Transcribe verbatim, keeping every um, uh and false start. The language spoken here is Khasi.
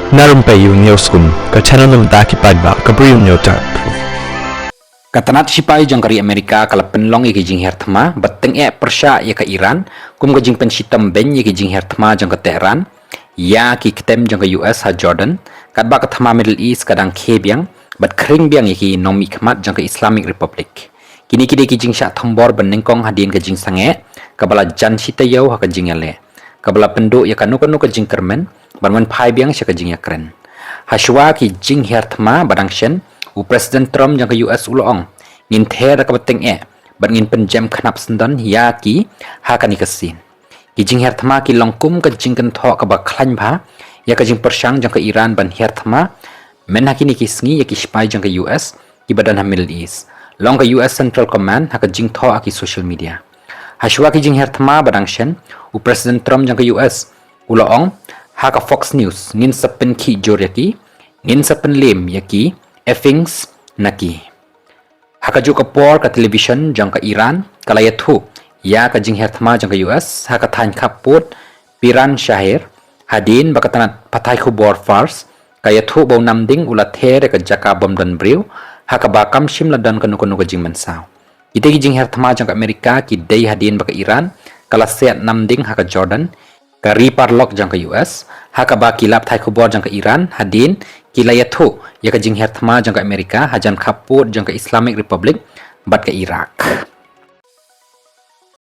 Na Rympei U News Kum, ka channel na bynta ki paidbah ka Bri U News Tap. Ka tnat shipai jong ka ri Amerika ka la pynlong ïa ki jinghiar thma bad tyngeh pyrshah ïa ka Iran kum ka jingpynshitom beiñ ïa ki jinghiar thma jong ka Tehran ïa ki ktem jong ka U S ha Jordan, katba ka thma Middle East ka dang khie biang bad khring biang ïa ki nongmihkhmat jong ka Islamic Republic. Kine ki dei ki jingshah thombor banyngkong hadien ka jingsangeh kaba la jan shi taïew ha ka jingïaleh, kaba la pynduh ïa kano kano ka jingkyrmen ban wan phai biang sha ka jingïakren. Hashwa ki jinghiar thma ba dang shen, u President Trump jong ka U S u la ong, ngin ther da kaba tyngeh bad ngin pynjem khnap syndon ïa ki ha kane ka sien. Ki jinghiar thma ki long kum ka jingkynthoh kaba khlaiñ bha ïa ka jingpyrshang jong ka Iran ban hiar thma mynha kine ki sngi ïa ki shipai jong ka U S kiba don ha Middle East, long ka U S Central Command ha ka jingthoh ha ki social media. Hashwa ki jinghiar thma ba dang shen, u President Trump jong ka U S u la ong ha ka Fox News, ngin sa pynkhih jur ïa ki, ngin sa pynliem ïa ki effings na ki. Ha kajuh ka por ka television jong ka Iran ka la ïathuh ïa ka jinghiar thma jong ka U S ha ka thaiñ khappud Piran Shahir, hadien ba ka tnat pathai khubor Fars ka ïathuh ba u Namding u la ther ïa ka jaka bym don briew, ha kaba kam shym la don kano kano ka jingmynsaw. Kita ki jinghiar thma jong ka Amerika ki dei hadien ba ka Iran ka la siat Namding ha ka Jordan, ka ri paralok jong ka U S, ha kaba ki lad pathai khubor jong ka Iran hadien ki la ïathuh ïa ka jinghiar thma jong ka Amerika hajan khappud jong ka Islamic Republic bad ka Iraq.